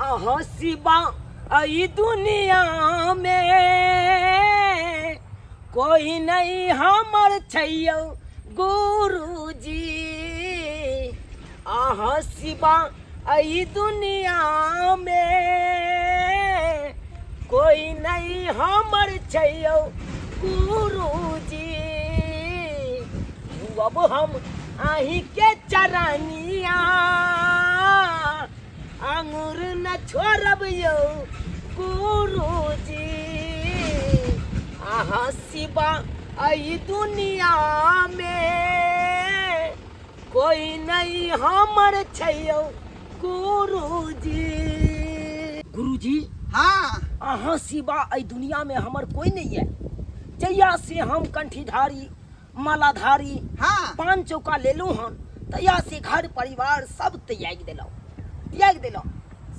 अहाँ सिवा एहि दुनियामे कोई नहीं हमर छै यौ गुरुजी। अहाँ सिवा एहि दुनियामे कोई नहीं हमर छै यौ गुरुजी। अब हम अहीं के चरनिया आंगुर न छोड़ब यौ गुरुजी। अहाँ सिवा एहि दुनिया में कोई नहीं हमर छै यौ गुरुजी। गुरुजी, हाँ, अहाँ सिवा एहि दुनिया में हमर कोई नहीं है। जहिया से हम कंठीधारी मालाधारी, हाँ, पान चौका लेलू हन, तहिया से घर परिवार सब त्याग देलहुँ, त्याग देलहुँ।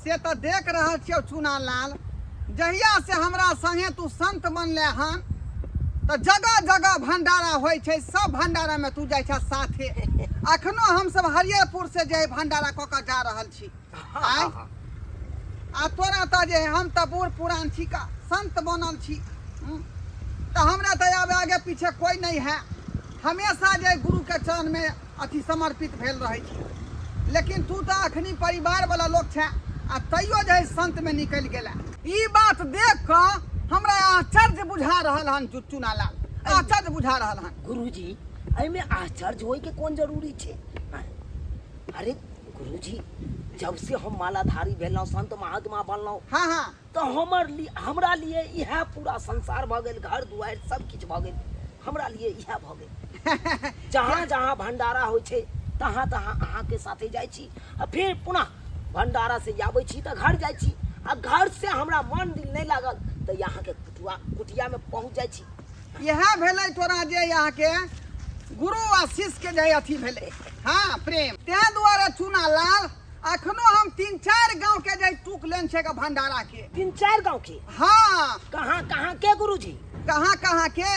से तऽ देख रहल छियौ चुना लाल, जहिया से हमरा संगे तू संत बनले हन तऽ जगह जगह भंडारा होइ छै, सब भंडारा में तू जाइ छह साथे। अखनो हमसब हरियरपुर से जे भंडारा कऽ कऽ जा रहल छी। आँय, आ तोरा तऽ जे हम तऽ बूढ़ पुरान छी का संत बनल छी, तऽ हमरा तऽ आब आगे पीछे कोई नहीं है। हमेशा जे गुरु के चरण में अथी समर्पित भेल रहै छी। लेकिन तू तऽ अखनी परिवार वाला लोग छे आ तैयो जे संत में निकलि गेला। ई बात देख कऽ हमरा आश्चर्य बुझा रहल हन चुना लाल, आश्चर्य बुझा रहल हन। गुरुजी, एहिमे आश्चर्य होय के कोन जरूरी छै? अरे गुरुजी, जब से हम मालाधारी भेलहुँ, संत महात्मा बनलहुँ, हाँ हाँ, तऽ हमरा लिए इएह पूरा संसार भऽ गेल, घर दुआरि सब किछु भऽ गेल, हमरा लिए इएह भऽ गेल। जहाँ जहाँ भंडारा होइ छै तहाँ तहाँ अहाँके साथे जाइ छी, आ फिर पुनः भंडारा से आबै छी तऽ घर जाइ छी, आ घर से हमरा मन दिल नहि लागल तऽ अहाँके कुटिया में पहुँच जाइ छी। इएह भेलै तोरा जे अहाँके गुरु आ शिष्य के जे अथी भेलै, हाँ, प्रेम। तें दुआरे चुना लाल अखनो हम 3-4 गांव के जे टूक लेन छै भंडारा के। 3-4 गांव के? हाँ। कहाँ कहाँ के गुरुजी? कहाँ कहाँ के?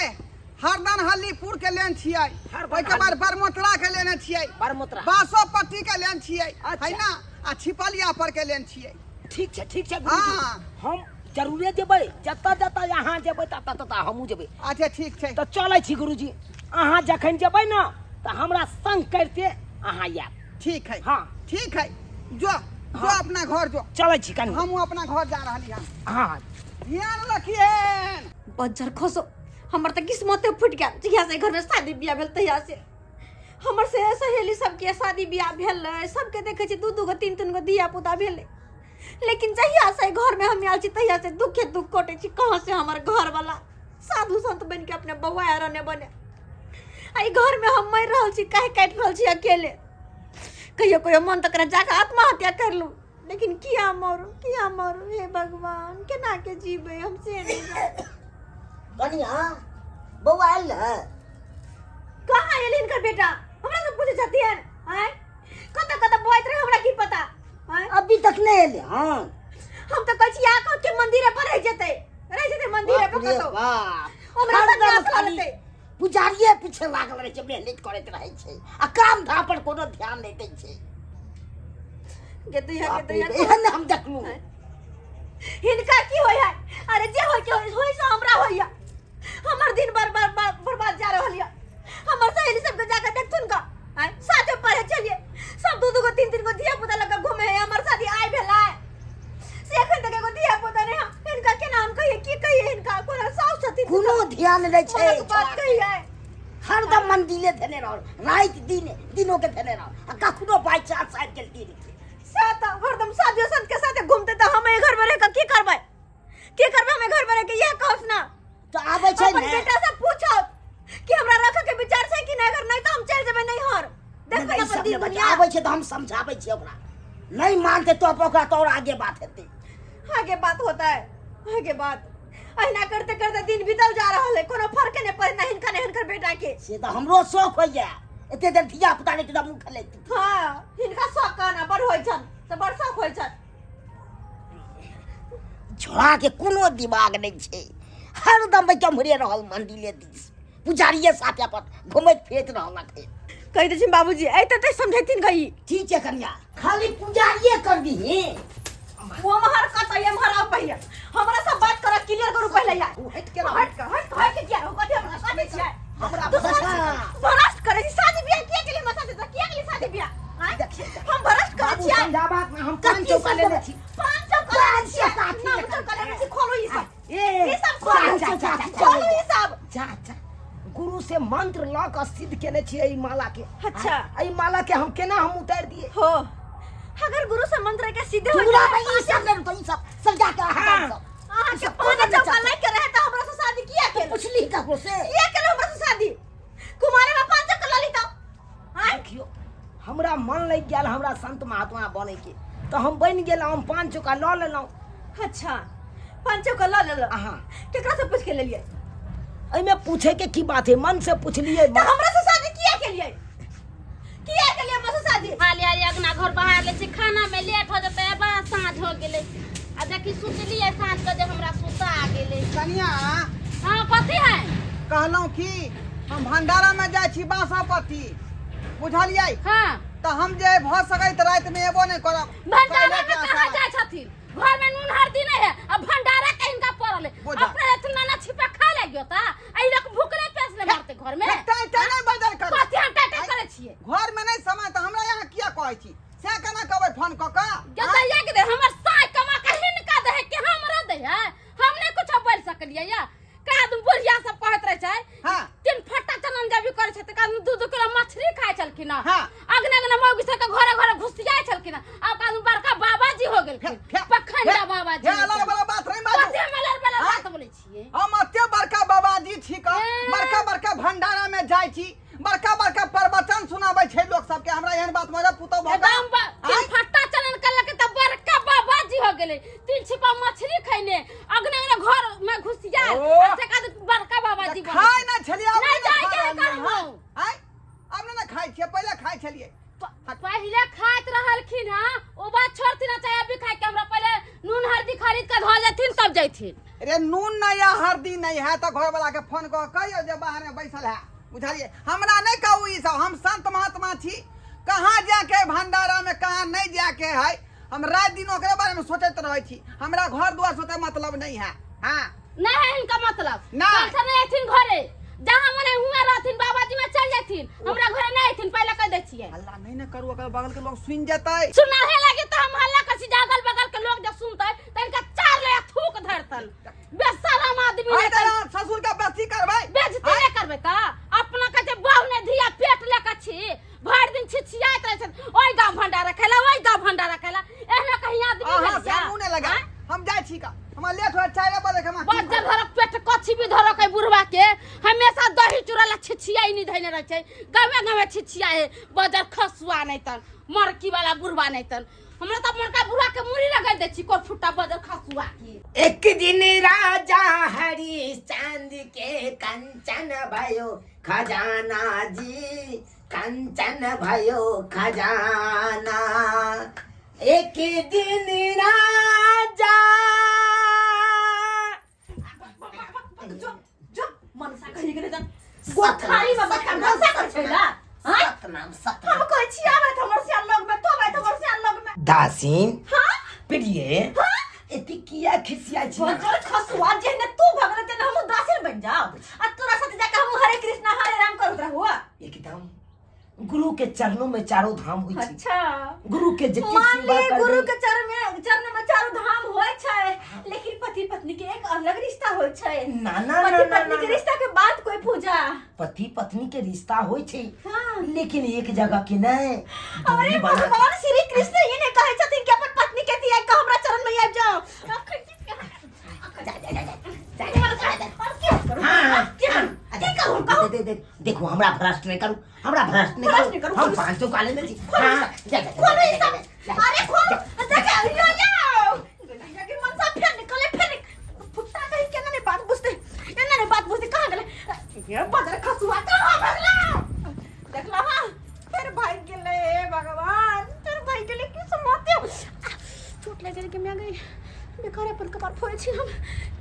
हरदन हल्लीपुर के लेन छियै, ओहिके बाद बरमोतरा के लेने छियै, बरमोतरा, बासोपट्टी के लेन छियै, है ना, आ छिपलिया पर के लेन छियै। ठीक छै, ठीक छै गुरुजी, हम जरूरे जेबै, जतऽ जतऽ अहाँ जेबै ततऽ ततऽ हमहूँ जेबै। अच्छा ठीक छै, तऽ चलै छी गुरुजी। अहाँ जखन जेबै ने तऽ हमरा संग करिते अहाँ आयब। ठीक है। हाँ। ठीक है, जो जो अपना घर जो। चलै छी कनी, हमहूँ अपना घर जा रहली हन। हाँ, ध्यान रखिएन। बज्जर खसो, हमर तऽ किस्मते फूटि गेल। जहिया से घर में शादी बियाह भेल तहिया से हमर से सहेली सबके शादी बियाह भेल, सबके देखै छी 2-2 गो 3-3 गो धिया पुता भेलै, लेकिन जहिया से घर में हम आयल छी तहिया से दुखे दुख कटै छी। कहाँ से हमर घर वाला साधु संत बन के अपने बौआ रहने बने, आ ई घर में हम मरि रहल छी, काहे काटि रहल छी अकेले। कहियो कहियो मन तऽ करे जाके आत्महत्या कर लू, लेकिन किया मरू, किया मरू, हे भगवान केना के जीबै हम से नहीं जानै। कनिया, बौआ आयल ने? कहाँ आयल हिनकर बेटा? हमरा से पूछै छथिन, आँय कतऽ कतऽ बौआइत रहे हमरा की पता? आँय? अभी तक नहीं एले? हाँ, हम तऽ कहै छी आ कह के मंदिरे पर रहि जेतै, रहि जेतै मंदिरे पर बाप रे कतौ। बाप, हमरा हरदम सन्यास लऽ खाली लेतै। पुजारिये पीछे लागल रहै छै, मेहनत करैत रहै छै आ काम धाम पर कोनो ध्यान नहि दै छै। गे दैया, गे बाप रे, दैया, एहन हम देखलहुँ। हिनका की होय है? अरे जे होय के होय, होय से हमरा होइया। हमर दिन बर्बाद जा रहल या। हमर सहेली सबके जाके देखथुन का, आँय, साथे पढ़े चलिए, सब 2-2 गो 3-3 गो धिया पुता लग के घूमे है। हमर शादी आइ भेलै से एखन तक एगो धिया पुता नहीं है। हिनका केना हम कहिए, की कहिए हिनका? कोनो साउस छथिन? कोनो ध्यान नहि छै। मनक बात कहिए। हरदम मंदिरे धेने रहल, राति दिन दिनो के धेने रहल, आ कखनो बाई चांस आबि गेल दिन के से तऽ हरदम साधु संत के साथे घूमते, तऽ हम एहि घर में रह के की करबै, की करबै हम एहि घर में रह के, इएह कहब ना। तऽ आबै छै अपन ने बेटा से पूछब कि हमरा रखे के विचार छै कि नहीं, अगर नहीं तऽ हम चलि जेबै नैहर। देखबै नहि, ने ई अपन सब दिन नहि दुनिया। आबै छै तऽ हम समझाबै छियै ओकरा, नहीं मानते तो ओकरा तो और आगे बात हेतै। आगे बात होता है, आगे बात। अहिना करते करते दिन बीतल जा रहल है, कोनो फर्क नहीं पड़े ना हिनका ने हिनकर बेटा के। से तऽ हमरो शौक होइया, एते देर धिया पुता नहि मुँह खेलैत। हाँ, हिनका शौक कहना बड़ होइ छन, से बड़ शौक होइ छन। छोड़ा के कोनो दिमाग नहीं छै, हरदम केम्हरे रहल मंदिरे दिस, पुजारिये साथे अपन घुमैत फिरैत रहल अखन। कहि दै छियनि बाबूजी, अइते तऽ समझैथिन गई। ठीक छै कनिया, खाली पुजारिये कर दीही। वो हम कहिया हमरा सब बात करा क्लियर करू पहले यार। ओ हटि के रह। हट के हट हट के किया रहो, कथी हमरा कथी छियै? हमरा दुश्मन भ्रष्ट। भ्रष्ट करै छी शादी बियाह किया केली मसा देता किया केली शादी बियाह आँय? देखिए, हम भ्रष्ट करै बाबू छियै। समझाबाक में हम पाँच कथी चौका लेने समझाबै? छी। पाँच चौका लेने पाँच छियै। चौका अथी ना, लेने चौका लेने छी, खोलू ई सब। ए ई सब खोलू। जा, जा, जा, खोलू ई सब। जा जा गुरु से मंत्र लऽ कऽ सिद्ध केने छियै एहि माला के। अच्छा। एहि माला के हम केना हम उतारि दिए? हो अगर गुरु से मंत्र के सीधे हो पूरा जाए, भाई ई सब लेलहुँ तऽ ई सब सब जाके हाँ। हटाउ सब। अहाँ के सब पाँच कोनो चौका नहि लए के रहे तऽ हमरा से शादी किया केलहुँ? पुछली ककरो से? किया केलहुँ हमरा से शादी? कुमारे में पाँच चौका लऽ ली तऽ आँय? देखियौ हमरा मन लागि गेल हमरा संत महात्मा बनैके तऽ हम बनि गेलहुँ, हम पाँच चौका लऽ लेलहुँ। अच्छा पाँच चौका लऽ लेलहुँ। अहाँ केकरा से पूछ के लेलियै? एहिमे पूछे के की बात है, मन से पूछलियै। तऽ हमरा से शादी किया केलियै? किया केलियै हमरा से शादी? हाली हाली अगना घर बहार लै छी, खाना में लेट हो जेतै, बा साँझ हो गेलै। आ देखी सुतलियै साँझ के जे हमरा सुता गेलै। कनिया। हाँ कथी है? कहलहुँ कि हम भंडारा में जाइ छी बासापति, बुझलियै? हाँ। तऽ हम जे भऽ सकै तऽ रातिमे एबो नहि करब। भंडारा पहिले में के कहाँ आशा। जाइ छथिन? घर में नून हल्दी नहीं है, अब भंडारा के इनका पड़ल है। बोझा। अपने इतना ना छिपा खा ले गयो ता आई लोग भूखले प्यासले मरते घर में। टाइ टाइ नहि बदल करू। कथी हम टाइ टाइ करै छियै? घर में नहि समय तऽ हमरा यहाँ किया कहै छी? से केना कहबै फोन कऽ कऽ? गे दैया के दे, हमर साय कमा के हिनका दे है कि हमरा दे है? हम नहीं कुछ बोल सकलियै या का आदमी बुढ़िया सब कहैत रहै छै। हाँ। तीन फट्टा चलन जब भी करै छै तऽ आदमी दू दू किलो मछली खाइ छलखिन हँ। हाँ। अगने अगने मौगी सबके घरे घरे घुसियाइ छलखिन हँ। आब आदमी बड़का बाबाजी हो गेलखिन, पखंडा बाबाजी। हे अलग वाला बात नहीं बाजू। कथी हम अलग वाला हाँ? बात बोलै छियै? हम एते बड़का बाबाजी छी कऽ ए। बड़का बड़का भंडारा में जाइ छी, बड़का बड़का प्रवचन सुनाबै छै लोक सबके, हमरा एहन बात मरे पुतौ भऽ एकदम गेल। तीन फट्टा चलन करलकै तऽ बड़का बाबाजी हो गेलै। तीन छिपा मछली खैने अगने अगने घर में घुसिया ओ। आ से कहत बड़का बाबाजी बनै खाय छै। ना छलियै, आब नहि नहि जाइ खा के रहलियै करबौ। हँ। आँय? आब नहि ने खाइ छियै, पहिले खाइ छलियै। पहिले खाइत रहलखिन हँ, ओ बात छोड़थिन ना, चाहे अभी खाइ के हमरा पहिले नून हल्दी खरीद के धऽ जेथिन तब जैथिन। रे नून नहीं है हल्दी नहीं है तऽ घर वाला के फोन कऽ कहियौ जे बाहर में बैसल है, बुझलियै? हमरा नहि कहू ई सब, हम संत महात्मा छी, कहाँ जाके भंडारा में कहाँ नहीं जाके है, हम राति दिन ओकरे बारे में सोचैत रहै छी, हमरा घर दुआर सोचे मतलब नहीं है। हाँ नहीं है इनका मतलब। नहीं। कल से नहीं अथिन घरे, जहाँ मन है हुआं रहथिन, बाबाजी में चल जाथिन, हमरा घरे नहीं अथिन, पहले कह दै छियै। हल्ला नहीं ने करू, अगल बगल के लोग सुन जेतै। सुनाहे लगे तो हम हल्ला कर छी, अगल बगल के लोग जब सुनतै त इनका चार ले थूक धरतन। बेशरम आदमी आइ नहीं तऽ अहाँ ससुर के बेइज्जती करबै? बेइज्जती नहीं करबै त अपना कहै छै बहु ने धिया पेट ले के छी, भरि दिन छिछियाइत रहै छथि, ओहि गाँव भंडारा खेला, ओहि गाँव भंडारा खेला, एहना कहीं आदमी अहाँ भेल या? से मुँह नहि लगाउ, आँय? हम जाइ छी का, हमरा लेट होय 4 बजे के हमरा की बज्जर धरक पेट कछी भी धरक है बुढ़वा के, हमेशा दही चूड़ा ला छिछियाई नहीं धैने रहै छै, गावे गावे छिछिया है, बज्जर खसुआ नहीं तन मरकी वाला बुढ़वा नहीं तन, हमरा तऽ मरका बुढ़वा के मुड़ी लगा दै छी कोर फुट्टा बज्जर खसुआ के। एक दिन राजा हरिश्चंद्र के कंचन भयो खजाना जी, कंचन भयो खजाना। एक दिन राजा जो जो मनसा कहि गेलै तन गोथारी में बच्चा मनसा कर छै ना। आँय? सतनाम सतनाम। हम कहै छी आबै हमर सियान लग में, तो आबै हमर सियान लग में। दासीन हाँ? प्रिय एते किया खिसिया छी? बजर खसुआ जेहने तू भगल तेने हम दासीन बन जाओ, आ तोरा साथे जाके हम हरे कृष्णा हरे राम करत रहू। एकदम गुरु के चरणों में चारों धाम होइ छै। अच्छा गुरु के जते मान सेवा लिए गुरु करबै के चरण में, चरण में चारों धाम होइ छै, लेकिन पति पत्नी के एक अलग रिश्ता होइ छै। ना ना पति ना ना पत्नी के ना। रिश्ता के बाद कोई पूजा। पति पत्नी के रिश्ता होइ छै हाँ। लेकिन एक जगह के नहीं, अरे दूरी बना के। भगवान श्री कृष्ण ये नहीं कहे छथिन कि अपन पत्नी के दिया के हमरा चरण में आबि जाओ। जा जा जा जा जा जा जा। हाँ, हाँ, की कहू, कहू। दे, दे, दे, देखो हमरा भ्रष्ट नहीं करू, हमरा भ्रष्ट नहीं भ्रष्ट नहीं करू, करू, हम पाँच सौ काले में छी। हाँ, जा, जा, जा, खोलो जा, ई जा, सब। जा, जा। अरे खोलो, देख, यो, यो। गलैया के मनसा फेर निकले, फेर फुट्टा कहीं केना नहीं बात बुझते, एना नहीं बात बुझते, कहाँ गेलै? ये बजर खसुआ कहाँ भगला? देखला हाँ, फेर भागि गेलै, हे भगवान, फेर भागि गेलै, की सुनते? चोट लागि गेलै कि मैं गई। बेकार अपन कपार फोड़ै छी हम,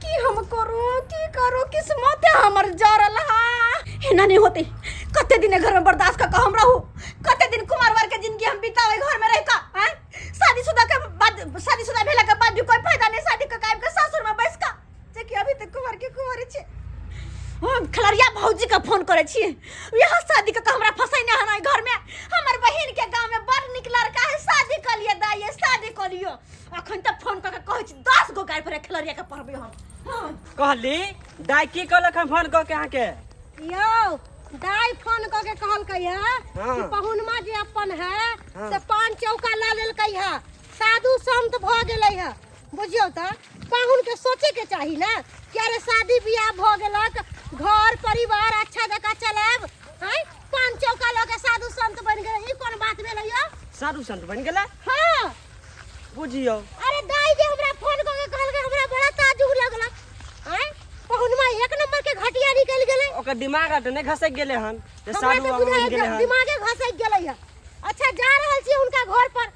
की हम करू, की करू, किस्मते हमर जरल हा। एना नहीं होते, कते दिन घर में बर्दाश्त कऽ कऽ हम रहू, कते दिन कुमार के जिंदगी हम बितावे घर में रह कऽ, आँय? शादीशुदा के बाद, शादीशुदा भेला के बाद भी कोई फायदा नहीं, शादी कऽ के आबि कऽ करै छी यह शादी कऽ के हमरा फसैने हन एहि घर में हमर बहिन के गांव में बड़ नीक लड़का है शादी कऽ लिअ दाइ ये शादी कऽ लिअ अखन तक फोन कऽ के कहै छी 10 गो गारि पर खेलरिया के पढ़बै हम हाँ। कहली दाइ की कहलक हम फोन कऽ के अहाँके यौ दाइ फोन कऽ के कहलकै है हाँ। कि पहुनमा जे अपन है हाँ। से पान चौका ला लेलकै है साधु संत भऽ गेलै है बुझियौ तऽ पाहुन के सोचे के चाही ने कि अरे शादी बियाह भऽ गेलक घर परिवार अच्छा जकाँ चलायब हैं पान चौका लऽ के साधु संत बनि गेलै ई कोन बात भेलै यौ साधु संत बनि गेलै हाँ बुझियौ अरे दाई जे हमरा फोन कऽ के कहलकै हमरा बड़ा ताजुब लगलक आँय पहुनमा एक नंबर के घटिया निकलि गेलै ओकर दिमाग आर तऽ नहि घसकि गेलै हन जे हमरा साधु तऽ बाबा बनि बुझाइ गेलै हन दिमागे घसकि गेलै हँ अच्छा जा रहल छी हुनका घर पर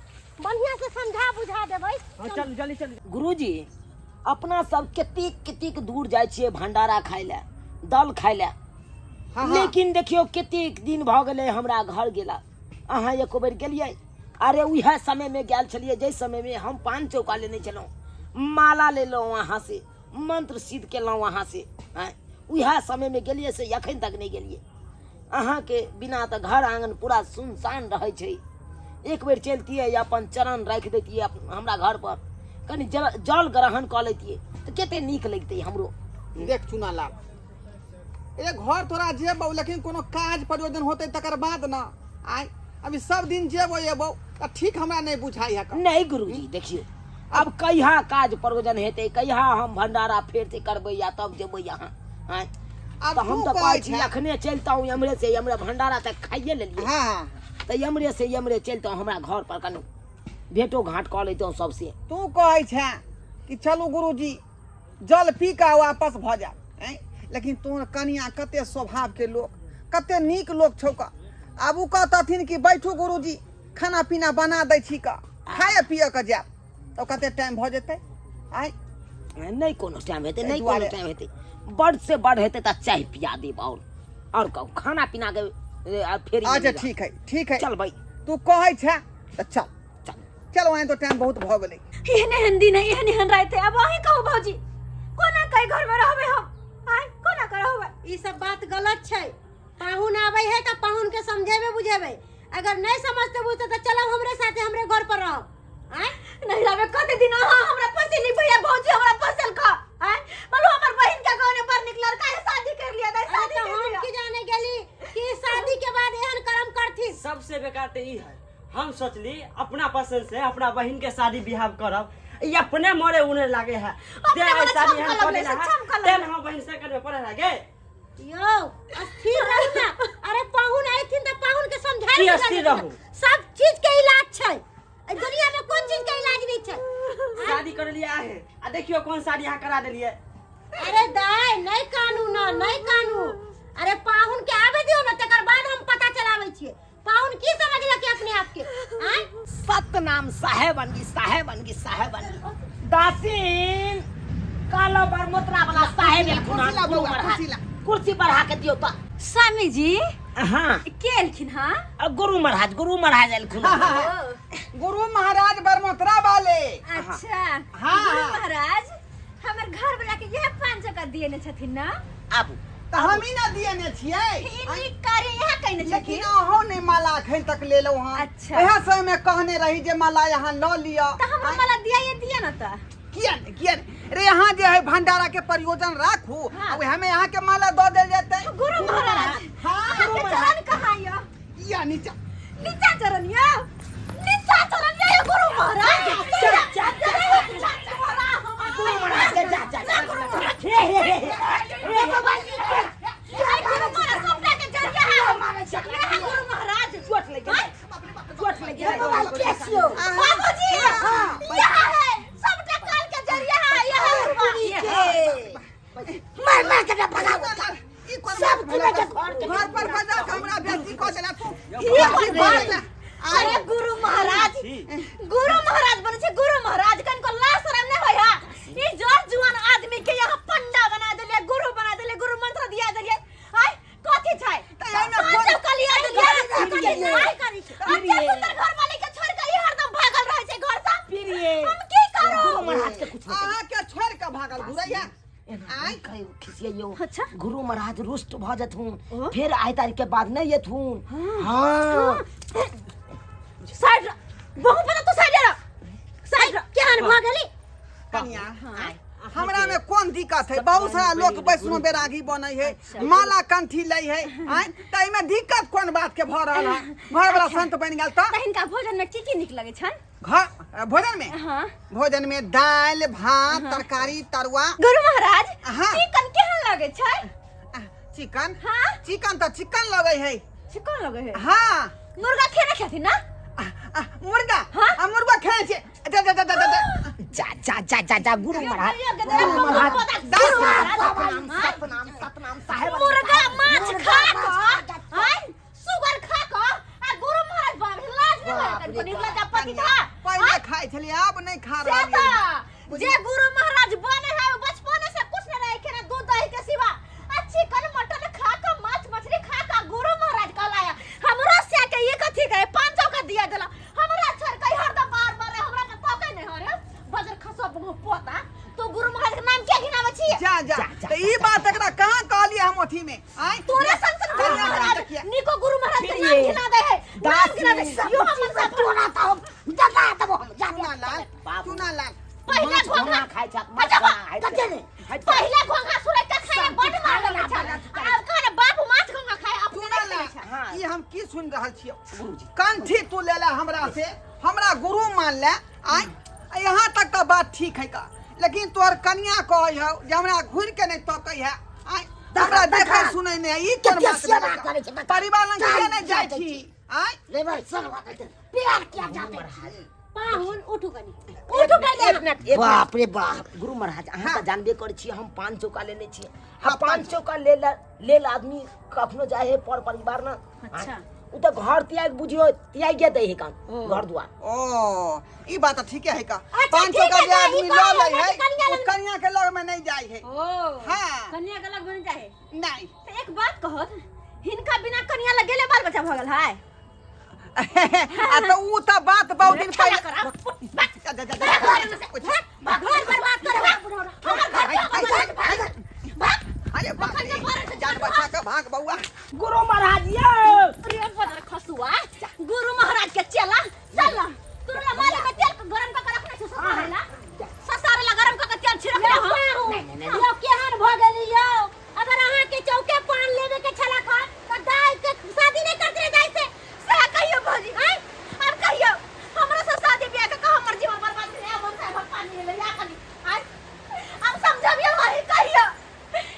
बढ़िया से समझा बुझा देबै हाँ चलू जल्दी चलू गुरुजी अपना सब कतेक कतेक दूर जाइ छियै भंडारा खाय लए दल खाय लए हाँ, हाँ। लेकिन देखियौ कतेक दिन भऽ गेलै हमरा घर गेला अहाँ एको बेर गेलियै अरे उएह समयमे गेल छलियै जाहि समयमे हम पान चौका लेने छलहुँ माला लेलहुँ अहाँसँ मंत्र सिद्ध केलहुँ अहाँसँ आँय उएह समयमे गेलियै से एखन तक नहि गेलियै अहाँके बिना तऽ घर आङ्गन पूरा सुनसान रहै छै एक बेर चलतियै अपन चरण राखि दैतियै हमरा घर पर कनि जल जल ग्रहण कऽ लैतियै तऽ कते नीक लगितै हमरो देख चुना लाल ए घर तोरा जेबौ लेकिन कोनो काज प्रयोजन होतै तकर बाद ना आय अभी सब दिन जेबो एबो तऽ ठीक हमरा नहि बुझाइ है नहीं गुरुजी देखियौ अब कहिया काज प्रयोजन हेतै कहिया हम भंडारा फेर से करबै या तब जेबै अहाँ आँय आब तऽ हम तू तऽ कहै कहै छी छें। अखने चलितहुँ एम्हरे से एम्हरे भंडारा तऽ खाइए लेलियै हाँ हाँ तऽ एम्हरे से एम्हरे चलितहुँ हमरा घर पर कनि भेंटो घाट कऽ लैतहुँ सबसे तू कहै छे कि चलू गुरुजी जल पी कऽ वापस भऽ जायब आँय लेकिन तोहर कनिया कते स्वभावके लोक कते नीक लोक छौ का आब ओ कहतथिन कि बैठू गुरुजी खाना पीना बना दै छी का खाए पिए के जायब तऽ कते टाइम भऽ जेतै आँय नहि कोनो टाइम हेतै एहि नहि कोनो दुआरे- टाइम हेतै बड से बड हेतै तऽ चाय पिया देब आओर कहू खाना पीना के आ फेर अच्छा ठीक है ठीक है चलबै तू कहै छे तऽ चल चल चल वहाँ तो टाइम बहुत भऽ गेलै एहन एहन दिन है एहन एहन राति है अब अहीं कहू भौजी कोना कई घर में रहबै हम आय कोना के रहबै ई सब बात गलत छै पाहुन आबै है तऽ पाहुन के समझेबै बुझेबै अगर नहीं समझते बुझते तऽ चलब हमरे साथे हमरे घर पर रहब आँय नहीं रहबै कते दिन अहाँ हमरा फसेली भैया भौजी हमरा फसल का आय बोलो हमर बहिन के गाँव में बड़ निक लड़का है शादी कर लिया दाई अरे शादी तऽ कर हम लिया की जाने गेली कि शादी के बाद एहन कर्म करथिन सबसे बेकार तऽ ई है हम सोचली अपना पसंद से अपना बहिन के शादी बियाह करब ई अपने मरे उने लागे है अपने ते आइ मने शादी हम छमकऽ कर लगलै, देला से छमकऽ है तेन लगलै। हम बहिन से करबे पड़े लागे यौ अस्थिर रहू ना अरे पाहुन आयथिन तऽ पाहुन के समझाइ की बुझा अस्थिर देथिन। रहू? सब चीज के इलाज छै एहि दुनिया में कोन चीज के इलाज नहीं छै शादी कर लिया है आ देखियो कौन शादी यहाँ करा देलिए अरे दाय नहीं कानू ना नहीं कानू अरे पाहुन के आबे दियो ना तकर बाद हम पता चलाबै छियै पाहुन की समझलक अपने आप के आँय सतनाम साहेब अनगी साहेब अनगी साहेब अनगी दासीन कालो बरमोत्रा वाला साहेब एलखुन हन, कुर्सी ला गुरु बौआ, महाराज। कुर्सी ला। कुर्सी बढ़ा के दियौ तऽ स्वामी जी हाँ के एलखिन हाँ आ, गुरु महाराज गुरु महाराज एलखुन हन। गुरु महाराज बरमोत्रा वाले अच्छा हाँ। गुरु महाराज हमर घर वाला के यह 500 का दिए ने छथिन ना आबू तऽ हम ही ना दियने छियै ई नीक कार्य यहाँ कयने लेकिन छथिन अहूँ नहि माला एखन तक लेलहुँ हँ अच्छा। इएह समय में कहने रही जे माला यहाँ लऽ लिअ तऽ हमरा माला दिया ये दिया ना तऽ किया नहि किया नहि रे यहाँ जे है भंडारा के प्रयोजन राखू हाँ। आ वएह में यहाँ के माला दऽ देल जेतै गुरु महाराज हाँ अहाँके चरण कहाँ यऽ या नीचा नीचा चरण यऽ नीचा चरण यऽ ये गुरु महाराज गुरु महाराज के जा जा जा। हे हे हे हे। गुरु महाराज सबटा के जरिया है है गुरु महाराज चोट लग गेलै चोट लग गेलै बाबूजी यहाँ है सबटा काल के जरिया है यहाँ है मार मार के भगाओ ई कोन सब बात भेलै? के घर के- घर पर बजा के हमरा बेइज्जती कऽ देला तू ई कोन बात? अरे गुरु महाराज गुरु महाराज बने छे गुरु महाराज कनको लाज शरम नहीं होय हा ई जोर जुआन आदमी के यहाँ पंडा बना देलिए गुरु बना देलिए गुरु मंत्र दिया देलिए आय कथी छै तऽ एहिमे कोन- पाँचो कलिया देलिए अच्छा सुंदर घर वाले के छोड़ के ई हरदम भागल रहे छै घर से प्रिय हम की करू गुरु महाराज के कुछ अहाँ के छोड़ के भागल घुरैया एना आँय? नहि कहियौ खिसियैयौ अच्छा। गुरु महाराज रुष्ट भऽ जेथुन ओ? फेर आइ तारीख के बाद नहि एथुन हाँ साइड रह। बहुत बड़ा तू साइड रह साइड रह केहन भऽ गेली कनिया हमरा में कोन दिक्कत है बहुत सारा लोग वैष्णो बैरागी बनै है माला कंठी लै है आँय तऽ एहिमे दिक्कत कोन बात के भऽ रहल है घर वाला संत बनि गेल तऽ तऽ हिनका भोजन में की की नीक लगै छनि घर भोजन में हाँ भोजन में दालि भात तरकारी तरुआ गुरु महाराज हाँ। चिकन केहन लगै छै आ, चिकन हाँ। चिकन तऽ चिकन लगै है चिकन लगै है हाँ मुर्गा खेने खेथिन ना आ, आ, मुर्गा हाँ? आ, मुर्गा खाइ छै जा जा जा जा जा, जा जा जा जा जा जा गुरु महाराज यो, यो, गुरु महाराज गुरु महाराज, सतनाम सतनाम सतनाम साहेब मुर्गा माछ मुर्गा खा माछ कऽ खा कऽ। आँय, सुगर खा कऽ आ गुरु महाराज बाप रे, लाज नहि बाप लगै रे कनि बाप। लज्जापति था पहिले खाइ छलियै आब नहि खा से रहलियै तऽ जे गुरु महाराज बने है वो बचपने से कुछ न रहे खेना दूध दही के सिवा आ चिकन मटन खा के माछ मछली खा के गुरु महाराज कहलाया हमरा से के ये कथी कहे 500 का दिया देला हमरा छोड़ के हरदम बार बार हमरा के तके नहीं हरे बजर खसो बहु पोता तो गुरु महाराज के नाम क्या घिनावे छी जा जा जा, जा, तऽ ई बात एकरा कहाँ कहलियै हम अथी में आँय तोरे सन सन गुरु कनिया महाराज देखिए। निको गुरु महाराज के नाम ये। घिना दे है नाम घिना दे दासी यो हमर सब तोरा तो हम जगा देबो हम जा चूना लाल बाबू। चूना लाल पहिले माछ घोंघा घोंघा खाइ छक माछ अच्छा, घोंघा खाइ कते छक। ने? हट। पहिले घोंघा सुरै के खाए सब बड चीज मार खाए लगै बला छल आब कहने बाप माछ घोंघा खाए अपने चूना नहीं लाल खाइ छल हाँ। ई हम की सुनि रहल छियै गुरुजी कंठी तू ले ले हमरा से हमरा गुरु मान ले आय आ यहाँ तक तऽ बात ठीक है का लेकिन तोहर कनिया कहै हौ जे हमरा घुरि के नहि तकै है आय हमरा देखै सुनै नहि है, ई कोन कते बात सेवा भेलै का? करै छै, बता। परिवार लग किया नहि जाइ जाइ छी आय रे भाई सब बात है प्यार किया जाते पाहुन उठू कनी उठू पहिले एक मिनट एक बाप रे बाप गुरु महाराज अहाँ तऽ जानबे करै छी हम पाँच चौका लेने छी आ पाँच चौका लेल लेल आदमी कखनो जाइ है पर परिवार ना अच्छा। उ तऽ घर त्याग बुझियो त्यागे दै है काम घर दुआर ओ ई बात तऽ ठीके है का अच्छा, पाँच सौ ठीक का है, जे तऽ आदमी ई लऽ कहै लै है है कि कनिया ओ लग- कनिया के लग में नहीं जाइ है ओ हाँ। कन्या के लग बन जाए नहीं तो एक बात कहत हिनका बिना कन्या लग गेले बाल बच्चा भऽ गेल है आ तऽ ऊ तऽ बात बहुत दिन पहिले जा, जा, जा, जा। घर बर्बाद करे हमर घर अरे बाप रे, जान बचा के भाग बउआ गुरु महाराज ये अरे बदर खसुआ गुरु महाराज के चेला चल तोरा माले में तेल गरम क के रखने छै ससारेला ससारेला गरम क के तेल छिड़क दे पाहुन यौ केहन भऽ गेली यौ अगर अहाँ के चौके पान लेवे के छला खा त दाई के शादी नहीं करते रहे दाई से से कहियो भौजी हैं अब कहियो हमरा से शादी ब्याह के हमर जीवन बर्बाद भेलै मन से पानी ले या कनी हैं अब समझबियो वही कहियो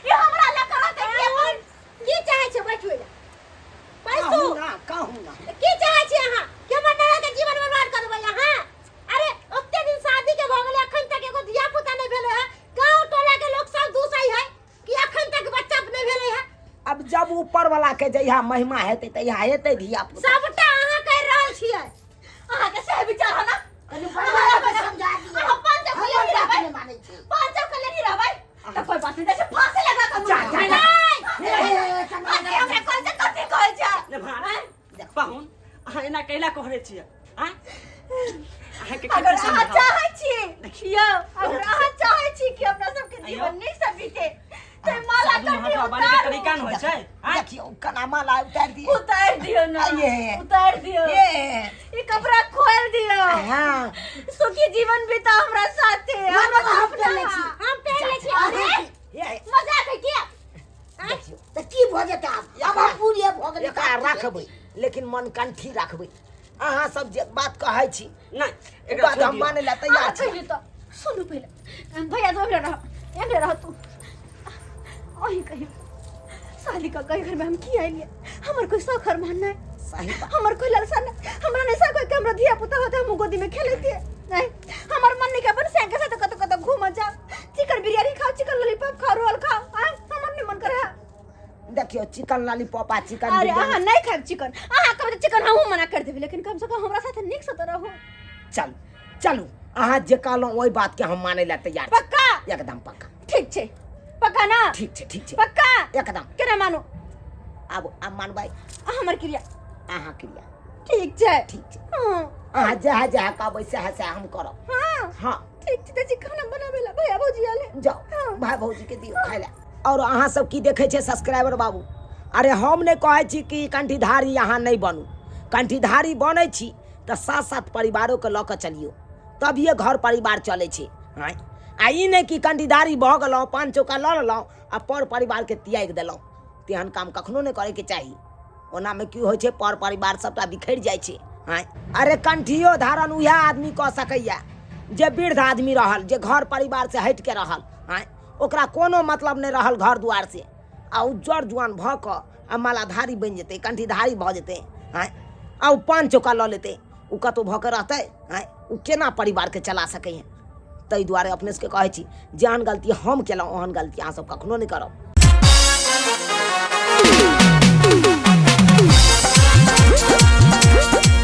ये हमरा ले करत है कि अपन की चाहे छै बैठू एला बैसू कहू ना कहू ना की चाहे छी अहाँ कि हमर ननद के जीवन बर्बाद कर देबै अहाँ अरे ओते दिन शादी के भऽ गेलै अखन तक एगो धिया पुता नहि भेलै है गाँव टोला के लोग सब दूसै है कि अखन तक बच्चा नहि भेलै है अब जब ऊपर वाला के जहिया महिमा हेतै तहिया हेतै धिया पुता सबटा अहाँ कहि रहल छियै अहाँ के सही विचार है ना कनि बड़ा समझा दियौ अहाँ पाँच सौ के हमर लेने बात रहबै नहि मानै छै 500 के लेने रहबै त कोई बात नहीं जैसे फांसी लगा के जा, जा, जा। फांसी हमरा कहै छै कथी कहै छै ने भाड़ पाहुन अहाँ एना कैला कहै छियै आँय अहाँके अगर कते अहाँ समझाउ चाहै छी यौ अगर अहाँ चाहै छी कि अपना सबके जीवन नीक से बीते तऽ माला साधु कटी महात्मा बने के उतारू तरीका न होइ छै आँय देखियौ केना माला उतारि दिए उतार दियौ ना आइए। उतार दियौ ये ई कपड़ा खोल दियौ हाँ सुखी जीवन बीता हमरा साथे हमरा हम सपना पेन लै छी। हम पेन लै छी अरे ये मजाक है क्या देखियौ तऽ की भऽ जेतै आब आब हम पूरे भऽ गेलै एकरा राखबै लेकिन मन कंठी राखबै अहाँ सब जे बात कहै छी नहि ओ एकरा बात छोड़ि हम दियौ। मानै लए तैयार अहाँ छी पहिले तऽ सुनू पहिले भैया तू एमरे रह एमरे रह तू अहीं कहियो साली का कई घर में हम की आइलिए हमर कोई शौक अरमान नहीं सही बात हमर कोई ललसा नहीं हमरा नहीं सा कोई के हमरा धिया पुता होते हम गोदी में खेलते नहीं हमर मन नहीं के अपन सैं के साथ कत कत घूम जा चिकन बिरयानी खाओ चिकन लॉलीपॉप खाओ रोल खाओ आ हमर नहीं मन करे देखियौ चिकन लॉलीपॉप आ चिकन अरे बिरयानी अहाँ नहीं खाएब चिकन अहाँ कहबै तऽ चिकन हमहूँ मना कर देबै लेकिन कम से कम हमरा साथ नीक से तऽ रहू चलू चलू अहाँ जे कहलहुँ ओहि बातके हम मानै लए तैयार छी। पक्का एकदम पक्का ठीक छै पक्का ना ठीक छै ठीक छै पक्का एकदम केना मानू आब आब मानबै अहाँ हमर क्रिया अहाँ क्रिया ठीक छै ठीक छै हाँ अहाँ जएह जएह कहबै सएह सएह हम करब हाँ हाँ ठीक छै तऽ खाना बनाबै ला भैया भौजी आले जाउ हाँ। भाय भौजीके दियौ खाय लए। आओर अहाँ सब की देखै छियै सब्सक्राइबर बाबू? अरे हम नहि कहै छी कि कंठीधारी अहाँ नहि बनू। कंठीधारी बनै छी तऽ साथ साथ परिवारोके लऽ कऽ चलियौ, तभिए घर परिवार चलै छै। आँय, आ ई नहि कि कंठीधारी भऽ गेलहुँ, पान चौका लऽ लेलहुँ आ पर परिवारके त्यागि देलहुँ। तेहन काम कखनो नहि करैके चाही। ओनामे की होइ छै, पर परिवार सबटा बिखरि जाइ छै। आँय, अरे कंठियो धारण उएह आदमी कऽ सकैए जे वृद्ध आदमी रहल, जे घर परिवारसँ हटिके रहल। आँय, ओकरा कोनो मतलब नहि रहल घर दुआरसँ, आ ओ जर जुआन भऽ कऽ आ मालाधारी बनि जेतै, कंठीधारी भऽ जेतै। आँय, आ ओ पान चौका लऽ लेतै, ओ कतहु भऽ कऽ रहतै? आँय, ओ केना परिवारके चला सकैए? ताहि दुआरे अपने सबके कहै छी, जेहन गलती हम केलहुँ ओहन गलती अहाँ सब कखनो नहि करब।